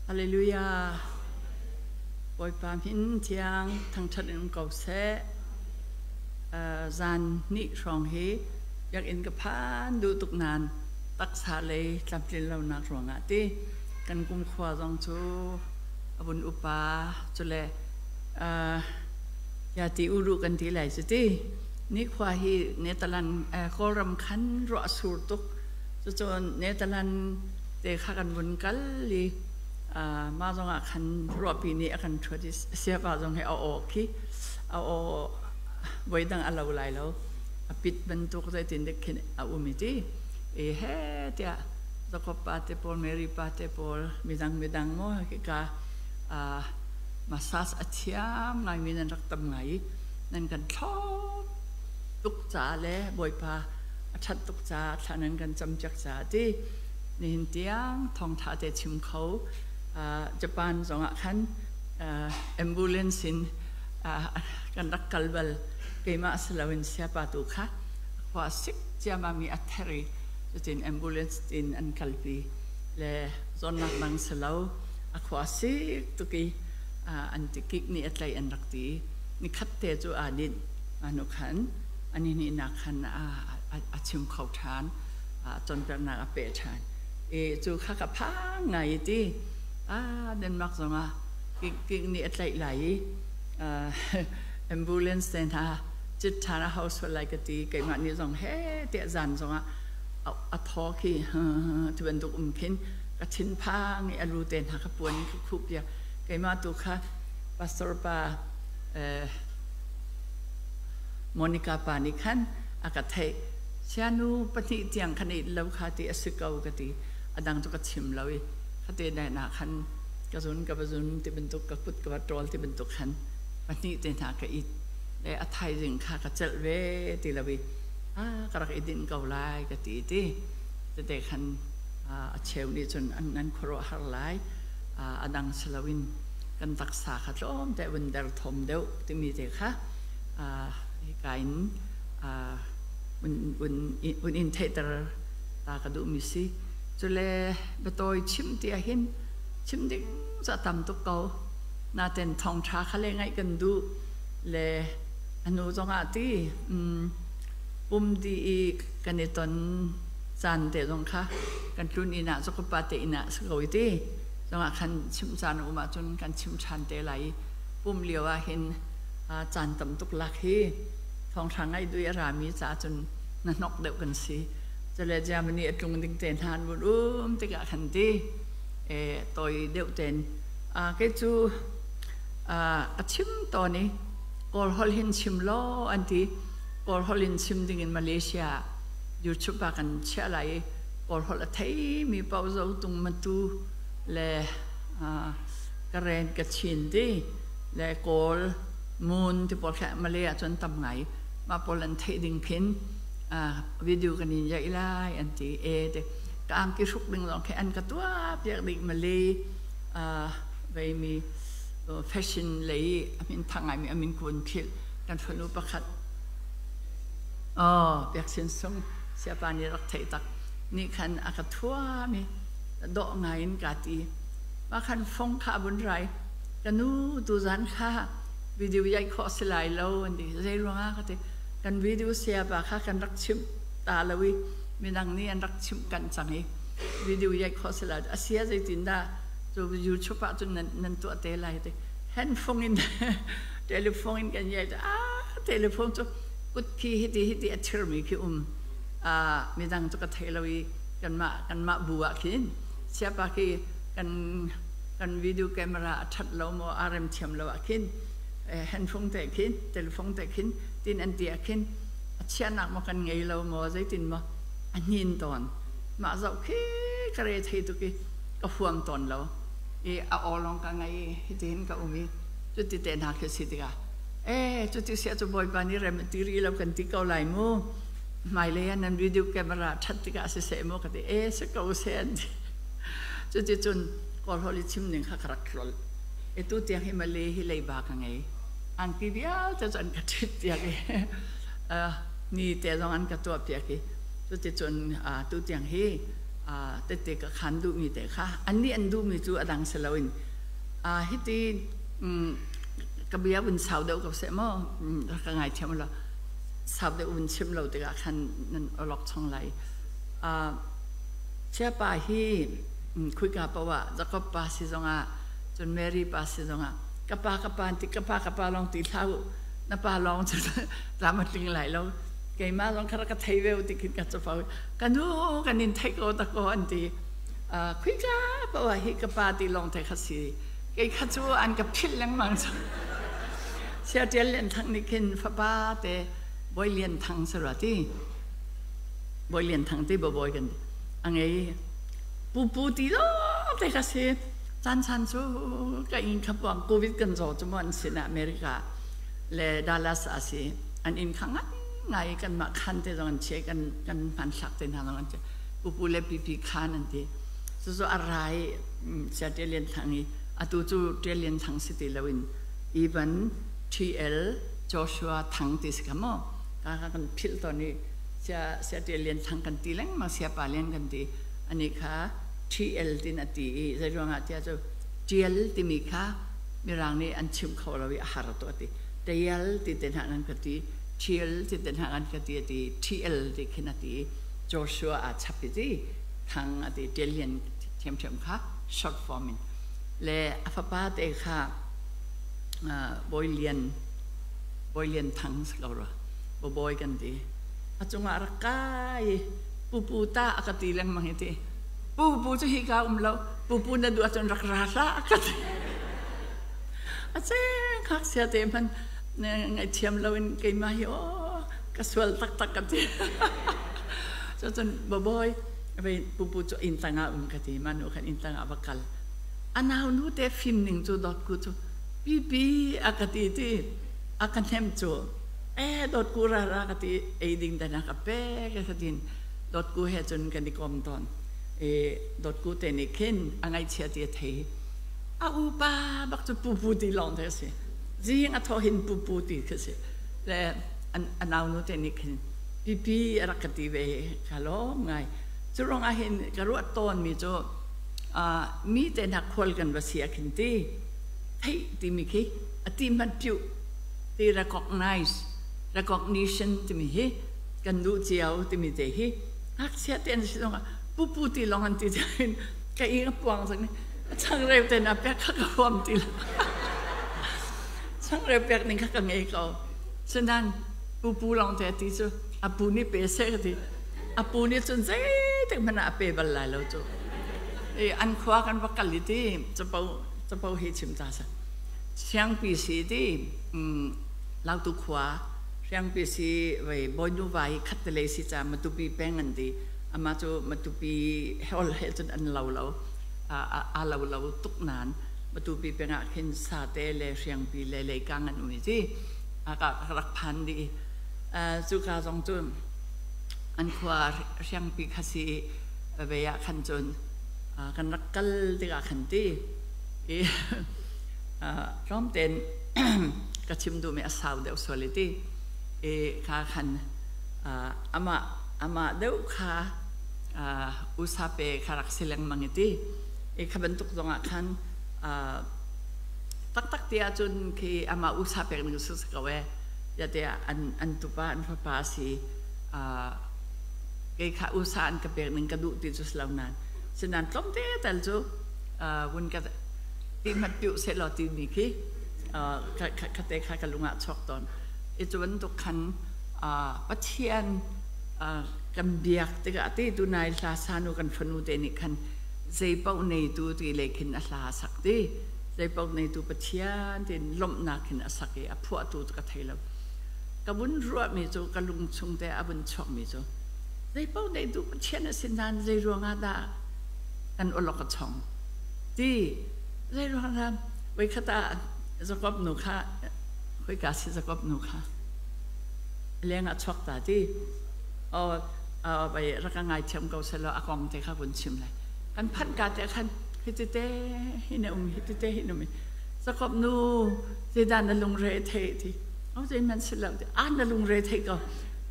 Hallelujah. Bawipa min thiang thangṭhat in um ko seh. Zan hnih hrawng hi biakinn ka phan duh tuk nain taksa lei tlamtlin lonak ruangah ti kan kumkhua zong cu a vun upa cule ya ti uru kan ti lai cu ti nikhua hi Netaland Kawlram khan ruah sur tuk. Cucun Netaland te kha kan vun kal i mah zongah khan ruahpi nih a kan ṭhuat i siapa zong hi a aw khi a aw voidang a lo lai lo, a pit bantuk zeitin dek khin a um i ti i he tiah Jakob pa te pawl, Mary pa te pawl, midang midang maw hika massage a thiam ngaimi nan rak tam ngai i nan kan thlop tuk caah le Bawipa a ṭhat tuk caah thla nan kan campiak caah ti nihin tiang thawngṭha te chim kho. Japan zongah khan ambulance in kan rak kal bal. Keimah si loin siapa tu kha khua sik ciammam i a ther i cutin ambulance in an kalpi le zawnnak dang si lo, a khua sik tuk i an ti kik nih a tlaih an rak ti. Nikhat te cu aa dinh mah khan ani nih khan a chim kho ṭhan, cawnpiaknak a peh ṭhan i cu kha ka phang ngai i ti Denmark zongah kik nih a tlaih lai i ambulance te hna cit ṭhan a hau sual lai ka ti. Keimah nih zong he tiah zan zongah a thaw khi ti bantuk um khin ka thinphang i a lu te hna ka puan in ka khuh piak. Keimah tu kha pastor pa Monica pa nih khan a ka theih. Sianu pahnih tiang khan it lo kha ti a si ko ka ti. A dang cu ka chim lo i khate na khan ka zun ka va zun ti bantuk, ka kut ka va ṭawl ti bantuk khan pahnih te hna ka it le a thaizing kha ka celh ve ti lo i a ka rak i dinh ko lai ka ti. Ti tete khan a cheu nih cun an nan khuaruahhar lai. A dang si loin kan taksa kha tlawmte vun derthawm deuh timi te kha hika in vun in theihter ta ka duhmi si. Cule biatawi chim ti ahhin chim ding cu a tam tuk ko. Naten thawngṭha kha le ngaih kan duh le a hnu zongah ti pum di i kan i ton caan te zong kha kan tlun inn ah Jakob te inn ah si ko i ti zongah khan chim caan a um ahcun kan chim ṭhan te lai i pum lio ah hin caan tam tuk lak hi thawngṭha ngaih duh i a rami caah cun na hnok deuh kan si. Cule Germany a tlung ding te hna an vun um tikah khan ti tawi deuh ten kei cu a chim tawn i Kawl holh hin chim law an ti. Kawl holh in chim ding in Malaysia YouTube ah kan chiah lai i Kawl holh a theimi paoh Zotung, Matu le Karen, Kachin ti le Kawl Mun ti pawl kha Malay ah cun tam ngai. Mah pawl an theih ding khin video kan in yaih lai an ti. E te ka angki hruk ding zong khi an ka tuah piak dih. Malay veimi fashion lei a min thang ngaimi a min kun philh kan fanu pakhat oh Biak Sin Sung siapa nih rak theih tak nih khan a ka thuam i dawh ngai in ka ti. Mah khan fong kha a vun rai, ka nu, tuzan kha video yaih khawh si lai lo an ti. Zei ruangah ka ti. Kan video siapa kha kan rak chimh ta lo i midang nih an rak chimh kan cang i video yaih khawh si lai a sia zeitin dah cu YouTube ah cun nan tuah te lai ti. Handphone in, telephone in kan yaih. Ah, telephone cu kut khi hiti hiti a thirmi khi um midang cu ka thei lo i kanmah bu ah khin siapa khi kan video camera a ṭhat lo maw aa rem thiam lo ah khin handphone te khin telephone te khin tin an ti ah khin a chiahnak maw kan ngei lo maw zeitin maw a hnin tawn. Mah zoh khi ka re thei tuk i ka huam tawn lo i a aw lawng ka ngei i hitihin ka um i cuti te hna khi si tikah e cuti sia cu Bawipa nih rem a ti rih lo kan ti ko lai mu. Hmailei ah nan video camera ṭhat tikah siseh maw ka ti. E si ko seh an ti. Cuticun Kawl holh i chim ning kha ka rak tlolh e. Tu tiang hi Malay hi leiba ka ngei. Angki vialte cu an ka ṭhit piak i ni te zong an ka tuah piak i cuticun tu tiang hi Tette ka khan duhmi te kha annih an duhmi cu a dang si loin hiti ka bia vun sau deuh ko seh maw, rak ka ngaithiam law, sau deuh vun chim lo tikah khan nan awlok chong lai. Chiapa hi khuika paoh ah, Jacob pa si zongah, cun Mary pa si zongah, ka pa, ka pa ti, ka pa, ka pa lawng ti hlah u, na pa lawng cu tlam a tling lai lo, keimah zong kha rak ka thei ve u ti khin ka capo. Ka nu kan in theih ko ta ko an ti. Khuika paoh ah hi ka pa ti lawng te kha si, kei kha cu an ka philh lengmang cu. Sia Ṭial Lian Thang nih khin fapa te Bawi Lian Thang si rua ti, Bawi Lian Thang ti bawi kan a ngei, pupu ti lawng te kha si. Caan chan cu ka inn kha puang COVID kan zaw cu mu, an sin ah America le Dallas a si, an inn kha ngai ngai kanmah khan te zong an chia, kan kan hmanthlak te hna zong an chia, pupu le pipi khan an ti. Cucu a rai sia Ṭial Lian Thang i atu cu Ṭial Lian Thang si ti loin Evan TL Joshua Thang ti si kha maw, ka ka kan philh tawn i sia sia Ṭial Lian Thang kan ti lengmang, sia pa Lian kan ti. Ani kha TL tin a ti i zei ruangah tiah cu ṭial timi kha mirang nih an chim kho lo i a har tu a ti, Tial ti te hna nan ka ti, ṭhial ti te hna kan ka ti a ti, TL ti khin a ti i Joshua aa chap i ti Thang a ti, Ṭial Lian ṭhiamṭhiam kha short form in. Le a fapa te kha Bawi Lian, Bawi Lian Thang si ko rua, Bawi kan ti, a cungah rak kai i pupu ta a ka ti lengmang i ti, pupu cu hi ka um lo, pupu na duh ahcun rak ra hlah a ka ti. A ceng ngakchia te hmanh ngaihthiam loin keimah hi aw ka sual taktak ka ti. Cucun babawi vei pupu cu inn tangah um ka ti, mah nu khan inn tangah va kal. A nau nu te fim ning cu dawtku cu pipi a ka ti ti a ka hnem cu, e dawtku ra ra ka ti, ei ding dan a ka pek ka tin. Dawtku he cun kan i kom tawn e, dawtku te nih khin a ngaihchia ti a thei. A upa bak cu pupu ti lawng te a si, zing a thawh hin pupu ti khi si le a nau nu te nih khin pipi a rak ka ti ve, ka lawm ngai. Cu ruangah hin ka ruah tawn mi cu mi te hna khual kan va si ah khin ti theih timi khi a ti hmanh piuh ti recognize, recognition timi hi kan duh cio timi te hi. Ngakchia te an si zongah pupu ti lawng an ti hin ka ing a puang cang, changreu te na pek kha ka huam ti lo, changreu pek ning kha ka ngei ko. Cunan pupu lawng te ti cu a pu nih pe seh ka ti, a pu nih cun zeitik hmanh ah a pe bal lai lo cu. I an khua kan va kal i ti capo capo hi chim ta sa Siangpi si ti Lautu khua Siangpi si vei Bawinu vai khat te lei si ca Matupi peng an ti. Amah cu Matupi hol he cun an lo lo, a lo lo tuk nain Matupi peng ah khin Sate le Hriangpi le Leikang an um i ti a ka rak phan dih. Cuka zong cu an khua Hriangpi kha si ve ah khan cun kan rak kal tikah khan ti i tlawm tein ka chim duhmi a sau deuh sual i ti i kha khan amah amah deuh kha usape kha rak si lengmang i ti i kha bantuk zongah khan taktak ti ahcun khi amah usa pek ning si ko e ya tiah an an tupa an fapa si, kei kha usa an ka pek ning ka duh ti cu si lo nain sinan tlawmte tal cu vun ka ti hmat piuh seh law timi khi kha te kha ka lung ah chuak tawn i cu bantuk khan Pathian kan biak tikah ti tunai hla sanu kan fanu te nih khan zeipaoh neitu ti le khin a hla sak ti, zeipaoh neitu Pathian tin lawmhnak hin a sak i a phuahtu cu ka thei lo. Ka vun ruahmi cu, ka lung chung te a vun chuakmi cu, zeipaoh neitu Pathian a si nain zei ruangah dah kan awlok a chong ti, zei ruangah dah voikhat ah Jakob nu kha, khoika si Jakob nu kha leng ah chuak ta ti aw bai rak ka ngaithiam ko selaw a kong te kha vun chim lai. Kan phanh ka te khan hiti te hin a um, hiti te hin um. Jakob nu, zeidah na lungre thei ti? O zei man si lo ti a, na lungre thei ko,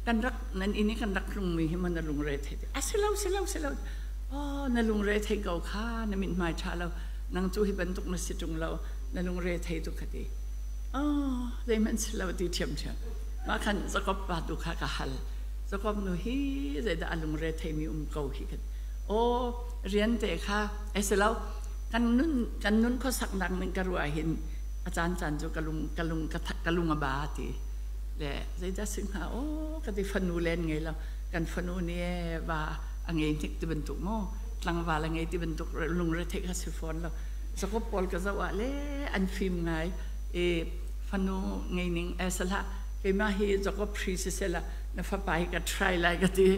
kan rak nan inn i kan rak tlungmi hi mo na lungre thei ti? A si lo, si lo, si lo. Oh, na lungre thei ko kha, na mithmai ṭha lo, nang cu hi bantuk na si ṭung lo, na lungre thei tuk ka ti. Oh, zeihmanh si lo ti ṭhiamṭhiam. Mah khan Jakob pa tu kha ka hal. Jakob nu hi zeidah a lungre theimi um ko hi kan. Oh, rian te kha, ai si lo, kan nun kan nun khuasaknak ning ka ruah hin a caan caan cu ka lung ka lung ka lung a ba ti. Le zeidah si hnga oh ka ti fanu len ngei lo kan fanu nih va a ngei hnik ti bantuk maw tlangval a ngei ti bantuk lungre theih kha si fawn lo. Jakob pawl ka zoh ah le an fim ngai i fanu ngei ning eh salah keimah hi Jakob hri siseh la na fapa hi ka try lai ka ti.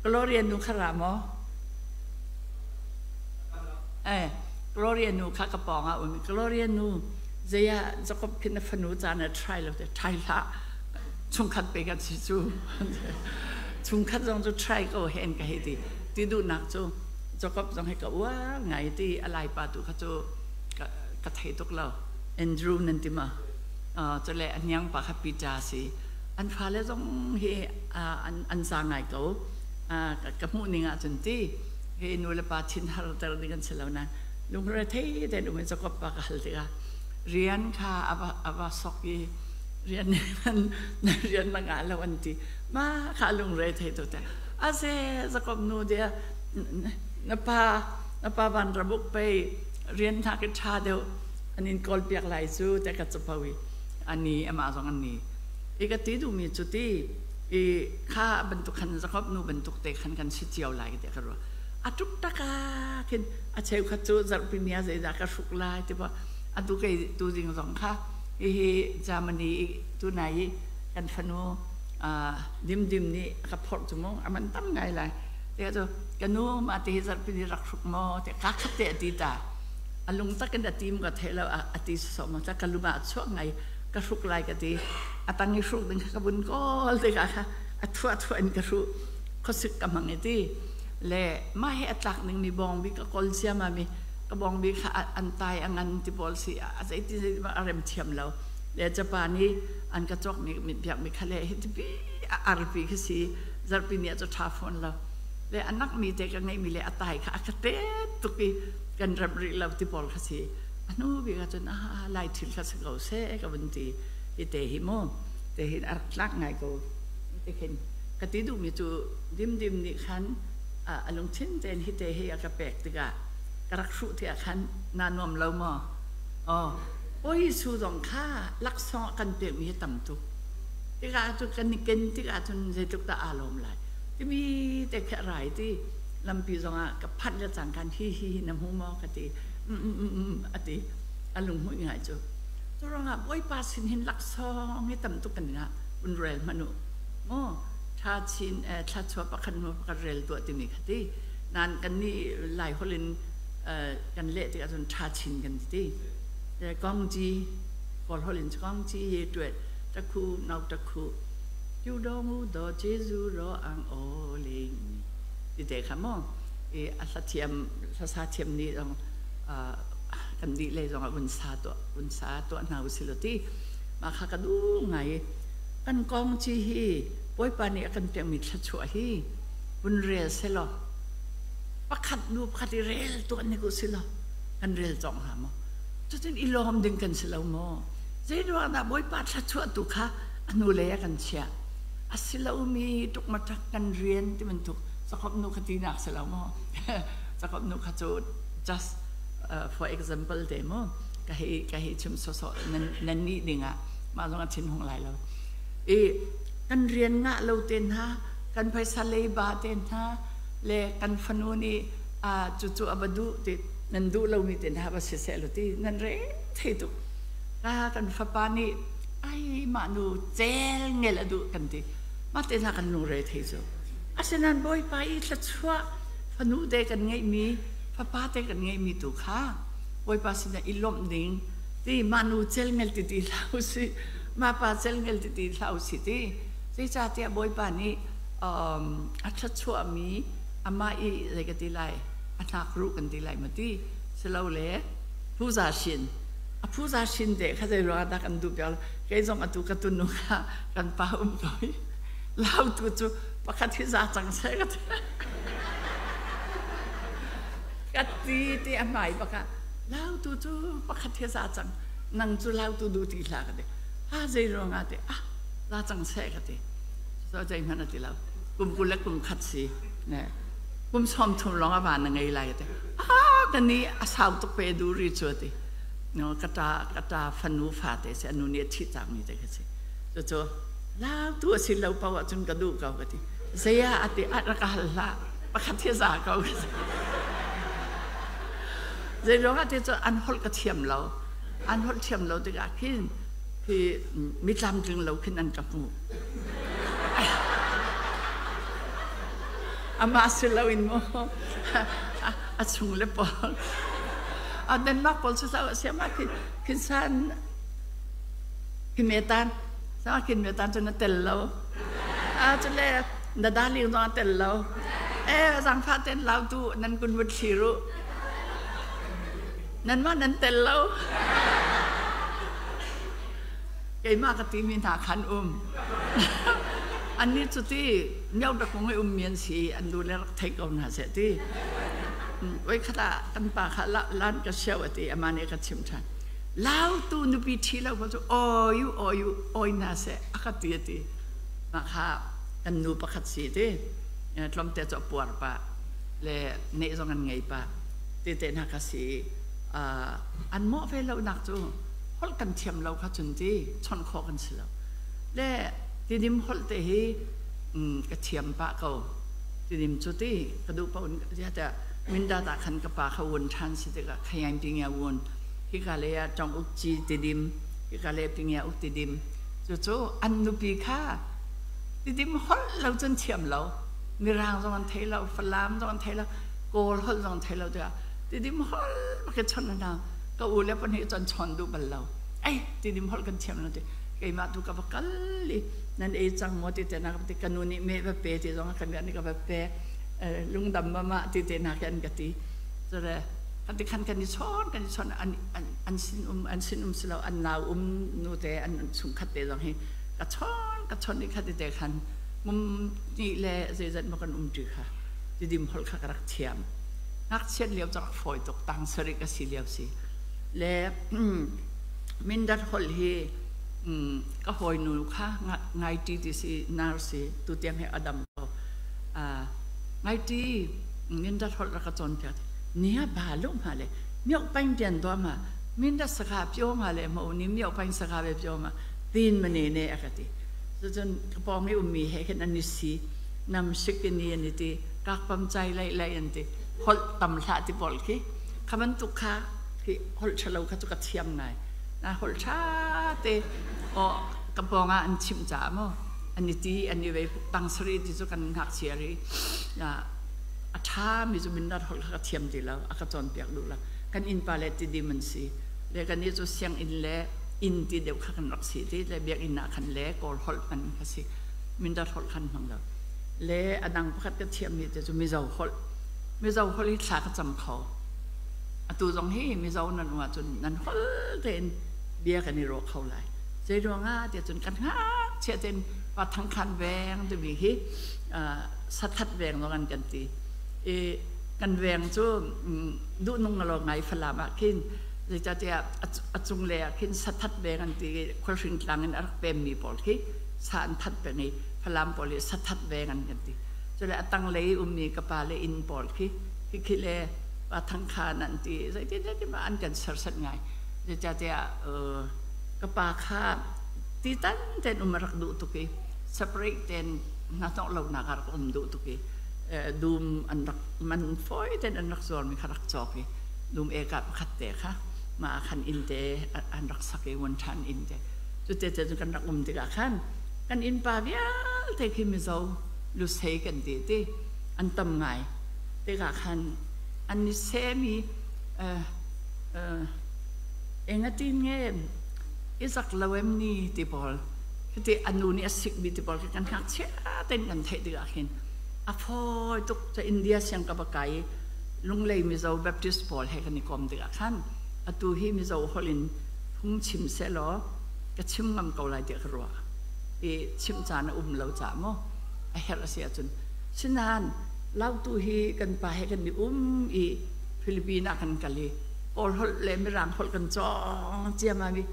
Gloria nu kha ra maw? Eh, Gloria nu kha ka pawng ah um. Gloria nu zei ah Jakob khi na fanu ca na try lo te try hlah. Chungkhat pe kan si cu. Chungkhat zong cu try ko hen ka hei ti. Ti duhnak cu Jakob zong hi ka uar ngai ti a laipa tu kha cu ka thei tuk lo. Andrew nan ti ma? Cule a hniang pa kha Peter si. An fale zong hi an za ngai ko. Ka hmuh ning ahcun ti hi nu le pa thin har ter ding an si lo nain lungre thei tein um in Jakob pa ka hal tikah rian kha a va sok i rian na rian na ngah lo an ti. Ma kha lungre thei tu te. Ase Jakob nu dia na pa na pa van rabuk pei rian hna ke ṭha deuh an in kawl piak lai cu te ka capo i ani amah zong an ni. I ka ti duhmi cu ti i kha bantuk khan Jakob nu bantuk te khan kan si cio lai ti ka ruah. A tuk taka khin a cheukhat cu zarhpi ni ah zeidah ka hruk lai ti ba atu kei tu zing zong kha hihi Germany i tunai i kan fanu Dimdim nih a ka phorh cu mu a man tam ngai lai. Te cu ka nu mah ti hi zarhpi ni rak hruk maw te ka khat te a ti ta. A lung tak in a tim ka thei lo a ti sawsawh maw ka lung ah a chuak ngai ka hruk lai ka ti. A tang i hruk ding kha ka vun kawl tikah kha a thuah thuah in ka hruh khuasik ka hmang i ti. Le mah hi a tlak ning mi bawngbi ka kawl ciammam i ka bawngbi kha an tai a ngan ti pawl si a zeiti zeiti a rem thiam lo. Le Japan i an ka cawk mi mit biak mi kha le hi tipi a arpi khi si zarhpi ni ah cu ṭha fawn lo. Le a nak mi te ka ngeih mi le a tai kha a ka tet tuk i kan remh rih lo ti pawl kha si. A hnu bik ah cun ah lai thil kha si ko seh ka vun ti. Hi te hi mu te hin a rak tlak ngai ko. Ti khin ka ti duhmi cu Dimdim nih khan a lungthin tein hi te hi a ka pek tikah ka rak hruh tikah khan naa nuam lo maw? Oh, Bawi Jesuh zong kha laksawng a kan pekmi hi tam tuk. Tikah cun kan i ken tikah cun zeitluk dah aa lawm lai. Timi te khi a rai ti lampi zongah ka phanh le cang khan hi hi hi na hmu maw ka ti. Mm mm mm a ti. A lunghmuih ngai cu. Cu ruangah Bawipa sin hin laksawng hi tam tuk kan ngah. Un rel hmanh u. Mu tha chin thla pakhat hnu pakhat rel tuah timi kha ti. Nan kan nih Lai holh in kan leh tikah cun tha chin kan ti. Kong ci Kawl holh in kong ci ye tuet takhu nau takhu tiu do mu do Jesu ro ang o le ti te kha mo i a hla thiam hlasa thiam nih zong kan dih lei zong ah vun sa tuah vun sa tuah hna usih law ti mah kha ka duh ngai i kan kong ci hi Bawipa nih a kan pekmi thluachuah hi vun rel selaw pakhat nu pakhat i rel tuah nik usih law kan rel cawk hnga maw? Cutin i lawm ding kan si lo maw? Zei ruang dah Bawipa thluachuah tu kha a hnulei ah kan chiah? A si lomi tukmatak kan rian ti bantuk Jakob nu kha tinak si lo maw? Jakob nu kha cu just for example te mu ka hei ka hei chim sawsawh nan nan nih ding ah mah zong a thin hung lai lo. I kan rian ngah lo te hna kan phaisa leiba te hna le kan fanu nih cucu a va duh ti nan duh lomi te hna va si seh lo ti nan re thei tuk. Ka kan fapa nih ai mah nu cel ngel a duh kan ti. Mah te hna kan lungre thei cu. Asinain Bawipa i thluachuah fanu te kan ngeihmi fapa te kan ngeihmi tu kha Bawipa sinah i lawmh ding ti mah nu celngel ti ti hlah usih mah pa celngel ti ti hlah usih ti zeicahtiah Bawipa nih a thluachuahmi amah i zei ka ti lai a hnakruh kan ti lai ma ti silole phuza shin a phuza shin te kha zei ruangah dah kan duh piak kei zong atu ka tunu kha kan pa um ko i lautu cu pakhat hi za cang seh ka ti. Ka ti ti a hmai bak ah Lautu cu pakhat he za cang nang cu Lautu duh ti hlah ka ti. Ha zei ruangah ti ah za cang seh ka ti. So zeihmanh a ti lo. Kum 20 le kum khat si. Ne. Kum 30 lawng a van na ngei lai ka ti. Ah ka ni a sau tuk pe du ri cu ti. No ka ta ka ta fanu fate si anu nih a thih cangmi te kha si. Cucu Lautu a si lo paoh ahcun ka duh ko ka ti. Zei ah a ti a rak ka hal hlah. Pakhat hi za ko ka ti. Zei ruangah ti cu an holh ka thiam lo. An holh thiam lo tikah khin khi mi tlamtling lo khin an ka hmuh. Amah si loin mu a chung le pawl. A Denmark pawl cu siamah khin san Khimetan sa khin-metan cu na tel lo. A cu le na darling zong a tel lo. E zangfah ten lau tu nan kun vut thlir u. Nanmah nan tel lo. Keimah ka timi hna khan um. Annih cu ti mio dakung i ummi an si an nu le rak thei ko hna seh ti. Voi khat ah kan pa kha lan ka siau a ti amah nih ka chimh ṭhan. Lautu nupi ṭhi lo kha cu awi u awi u awi hna seh a ka ti a ti. Mah kha kan nu pakhat si ti tlawmte cu a puar pah le neh zong an ngei pah ti te hna kha si an mawh ve lonak cu holh kan thiam lo kha cun ti chawnh khawh kan si lo. Le tidim holh te hi ka thiam pah ko. Tidim cu ti ka duh paoh in tiah Mindat ah khan ka pa kha wun ṭhan si tikah khayaing tingia wun hika lei ah Ṭong Uk Ci Tidim hika lei Tingia Uk Tidim cucu an nupi kha Tidim holh lo cun thiam lo Mirang zong an thei lo Falam zong an thei lo Kawl holh zong an thei lo tikah Tidim holh bak i chawnh hna ka u le pahnih cu an chawn duh bal lo ei Tidim holh kan thiam lo ti keimah tu ka va kal i nan ei cang maw ti te na ka ti ka nu nih meh va pe ti zong kan kan ka va pe lungdam mama ti te hna khi an ka ti cule kan ti khan kan i chawn kan i chawn an an an sin um an sin um silo an nau um nu te an chungkhat te zong hi ka chawn ka chawn i kha ti te khan mum ni le zeizat maw kan um ṭi kha tidim holh kha ka rak thiam ngakchiat lio cu rak fawi tuk tang sarih ka si lio si le Mindat holh hi ka hawinu kha ngai ṭi ti si nar si tutiang hi a dam ko Ngaiti mindat holh rak ka cawnpiak nia ba lu ma le miok paing tian do ma mindat saka pyo ma le mo ni miok paing saka ve pyo ma tin ma ne ne a ka ti cucun ka pawng i ummi he khin an i si nam sik ni an i ti kak pam chai lai lai an ti holh tam hlah ti pawl khi kha bantuk kha khi holh ṭhalo kha cu ka thiam ngai na holh ṭha te o ka pawng ah an chimh caah maw an i ti an i vei tang sarih ti cu kan ngakchia ri a ṭhami cu mindat holh kha ka thiam ti lo a ka cawnpiak duh lo kan innpa le tidim an si le kan nih cu sianginn le inn ti deuh kha kan rak si ti le biakinn ah khan le kawl holh hman kha si mindat holh khan hmang lo le a dang pakhat ka thiammi te cu Mizo holh Mizo holh hi thla ka cam kho atu zong hi Mizo nan um ahcun nan holh tein bia kan i ruah kho lai Zei ruangah tiah cun kan ngakchia tein pa thangkhan veng timi hi sathat veng zong an kan ti. I kan veng cu duhnung lo ngai Falam ah khin zeicahtiah a cunglei ah khin sathat veng an ti i khualhring tlang in a rak pemmi pawl khi sa an that peng i Falam pawl hi sathat veng an kan ti. Cule a tanglei ummi ka pa le inn pawl khi khi le pa thangkhan an ti zeitin zeitin an kan serset ngai. Zeicahtiah ka pa kha titan ten um a rak duh tuk i separate ten hnahnawh lonak a rak um duh tuk i dum an rak man fawi ten an rak zuarmi kha rak cawk i dum eka pakhat te kha mah ah khan inn te an rak sak i won ṭhan inn te cu te te cu kan rak um tikah khan kan innpa vialte khi Mizo Lusei kan ti ti an tam ngai tikah khan an i semi Engatin nge i zak lo em ni ti pawl hiti a nu nih a sikmi ti pawl khi kan ngakchia tein kan theih tikah khin a fawi tuk ca India siang ka va kai i Lunglei Mizo Baptist pawl he kan i kom tikah khan atu hi Mizo holh in phung chim sehlaw ka chim ngam ko lai tiah ka ruah i chimh caan a um lo caah maw a herh a si ahcun sinain Lautu hi kan pa he kan i um i Philippines ah kan kal i Kawl holh le Mirang holh kan cawng ciammam i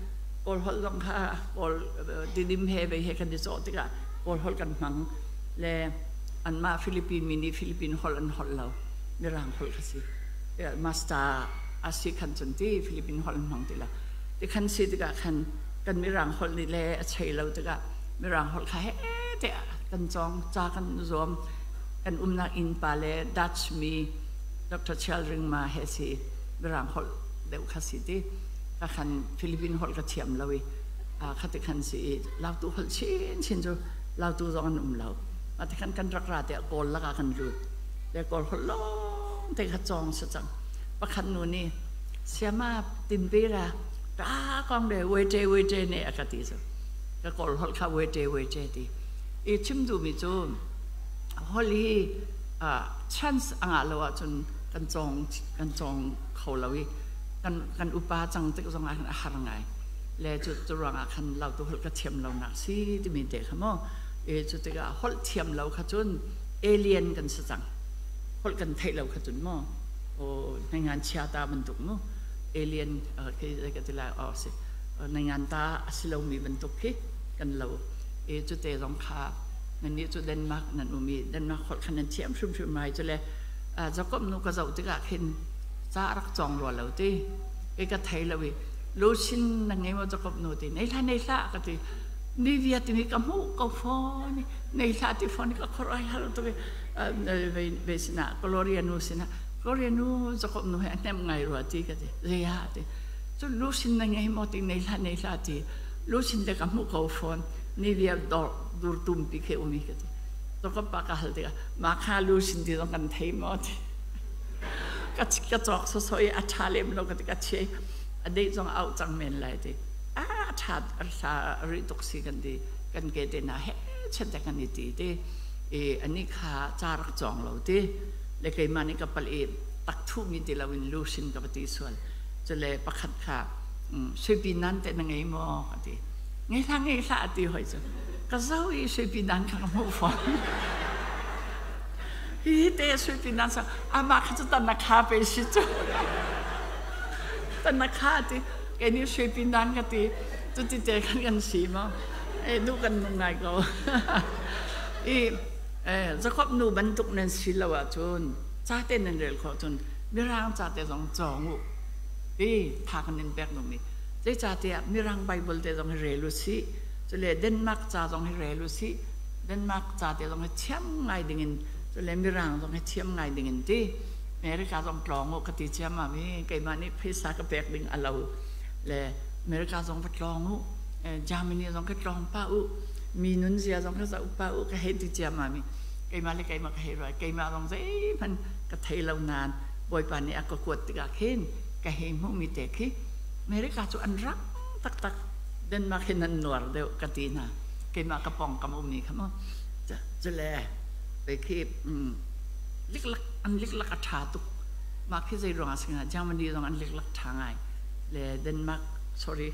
Kawl holh zong kha Kawl Tidim he vei he kan i cawh tikah Kawl holh kan hmang le anmah Philippine mi nih Philippine holh an holh lo, Mirang holh kha si. Master a si khan cun ti Philippine holh an hmang ti lo. Ti khan si tikah khan kan Mirang holh nih le a chei lo tikah Mirang holh kha he tiah kan cawng, ca kan zuam. Kan umnak innpa le Dutch mi Dr. Chialringma he si Mirang holh deuh kha si ti ka khan Philippine holh ka thiam lo i khati khan si i Lautu holh chin chin cu Lautu zong an um lo. Mah khan kan rak ra tiah Kawl lakah kan lut. Le Kawl holh lawng te kha cawng si cang. Pakhat nu nih siama tinpira ta kong de wete wete ne a ka ti cu. Ka Kawl holh kha wete wete ti. I chim duhmi cu holh hi chance a ngah lo ahcun kan cawng kan cawng kho lo i kan kan upa cang tik zong ah khan a har ngai. Le cu cu ruangah khan Lautu holh ka thiam lo nak si timi te kha maw e cu tikah holh thiam lo kha cun alien kan si cang. Holh kan theih lo kha cun maw o ngan chia ta bantuk mu alien khi ka ti lai o si ngan ta a si lomi bantuk khi kan lo. E cu te zong kha nannih cu Denmark nan um i Denmark holh khan nan thiam hrimhrim mai cu le Jakob nu ka zoh tikah khin ca rak cawng rua lo ti kei ka thei lo i luchin na ngei maw Jakob nu ti nei hlah nei hlah ka ti ni via timi ka hmuh ko fawn nei hlah ti fawn ka khor ai har tuk i ve sinah Gloria nu sinah Gloria nu Jakob nu he a hnem ngai rua ti ka ti zei ah ti cu luchin na ngei maw ti nei hlah nei hlah ti luchin te ka hmuh ko fawn ni via dor dur tum pi khe umi ka ti to ka pa ka hal tikah ma kha luchin ti zong kan thei maw ti ka ka cawk soso i a ṭha lem lo ka ti ka chiai a dei zong a auh cang men lai ti a ṭha a rih tuk si kan ti kan ke te na he chet te kan i ti ti i ani kha ca rak cawng lo ti le keimah nih ka pal i tak thu mi ti lo in luchin ka va ti sual cule pakhat kha suipi nan te na ngei maw ka ti ngei hlah ngei hlah ti hoi cu ka zo i suipi nan kha ka hmuh fawn hi te suipi nan sa amah kha cu tan na kha pe si cu tan na kha ti kei nih suipi nan ka ti cu ti te khan kan si maw e nu kan nung ngai ko i Jacob nu bantuk nan si lo ahcun ca te nan rel khawh cun mirang ca te zong cawng u i tha kan in pek nung i zeicahtiah mirang Bible te zong hi rel u sih cule Denmark ca zong hi rel u sih Denmark ca te zong hi thiam ngai dingin cule mirang zong hi thiam ngai dingin ti America zong tlawng u ka ti ciammam i keimah nih phaisa ka pek ding a lo le America zong va tlawng u Germany zong ka tlawng pa u mi nun zia zong ka zoh pa u ka hei ti ciammam i keimah le keimah ka hei ruai keimah zong zeihmanh ka thei lo nain Bawipa nih a ka kuat tikah khin ka hei hmuhmi te khi America cu an rang taktak Denmark hin an nuar deuh ka ti hna keimah ka pawngkam ummi kha mu cule pe khi liklak an liklak a ṭha tuk mah khi zei ruangah si hnga Germany zong an liklak ṭha ngai le Denmark sorry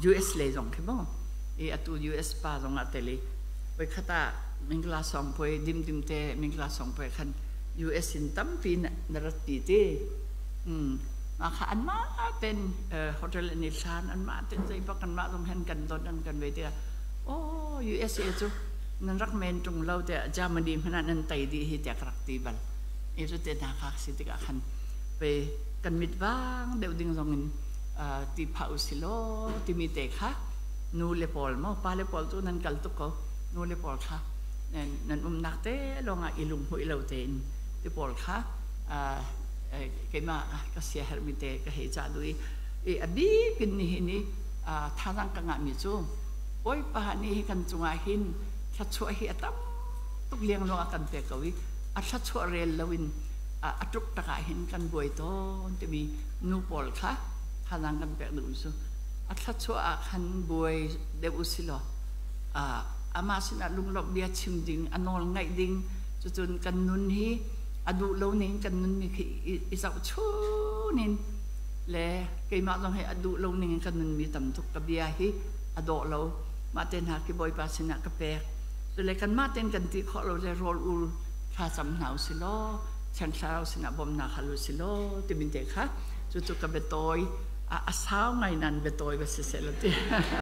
US lei zong khi mu i atu US pa zong ah tel i voikhat ah mingla song puai dim dim te mingla song puai khan US in tampi na rat ti ti mah kha anmah ten hotel an i hlan anmah ten zei bak anmah zong hen kan don an kan ve tiah oh USA cu nan rak men ṭung lo tiah Germany hmanh ah nan tei dih hi tiah ka rak ti bal i cu te hna kha si tikah khan pe kan mit vang deuh ding zong in ti phah u si law timi te kha nu le pawl maw pa le pawl cu nan kal tuk ko nu le pawl kha nan umnak te lawngah i lunghmuih lo tein ti pawl kha keimah ka siaherhmi te ka hei cah duh i a bik in nihin i thazaang ka ngahmi cu Bawipa nih hi kan cungah hin thluachuah hi a tam tuk liangluang a kan pek ko i a thluachuah rel loin a tuk tak ah hin kan buai tawn timi nu pawl kha thazaang kan pek duh cu a thluachuah ah khan buai deuh u si law amah sinah lunglawmh bia chim ding a nawl ngaih ding cucun kan nun hi a duh lo ning kan nun mi khi i zohchun in le keimah zong hi a duh lo ning in kan nun mi tam tuk ka bia hi a dawh lo mah te hna khi Bawipa sinah ka pek cule kanmah ten kan ti khawh lo le rawl ul thlacam hna u si law. Thiang Thlarau sinah bawmhnak hal u si law timi te kha cucu ka biatawi a sau ngai nan biatawi va si seh law ti.